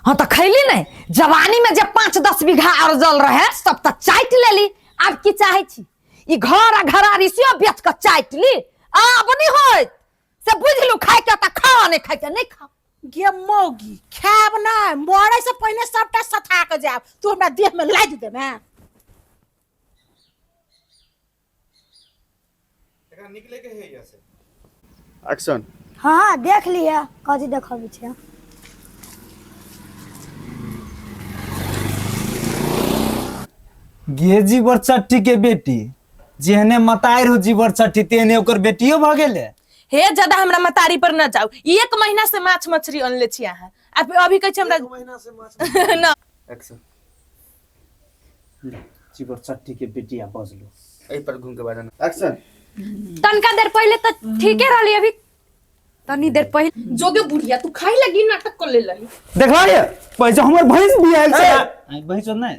हाँ तऽ खैली नहीं जवानी में जे 5-10 बीघा अरजल रहे सब तऽ चाटि लेली। आब की चाहे छी? ई घर आ घरारी सेहो बेच कऽ चाटि ली। आब नहीं होइत से बुझलू, खाय के तऽ खाओ, नहीं खाय के नहीं खाओ। गे मौगी, खायब नहि, मरे से पहिने सबटा सथा के जायब। तू हमरा देह में लादि देमे। एकरा निकले के है यहाँ से। एक्शन। हाँ देख लिया, कथी देखबै छै? गे जीवर चट्टी के बेटी, जेहने मतारि हो जीवर चट्टी तेहने ओकर बेटियो भऽ गेलै। हे ज्यादा हमरा मतारी पर न जाउ। 1 महीना से माछ मछली अनले छी अहाँ, आ अभी कहै छी हमरा 1 महीना से माछ न। एक्शन। जीवर चट्टी के बेटी आ बजलो। एहि पर घूम के बाजन। एक्शन। तनका देर पहले तो ठीके रहली, अभी तनी देर पहले जोगे बुढ़िया तू खाई लगी नाटक कर ले लही। देखला ये पैसा हमर भैंस भी आयल छै। भैंस नहि।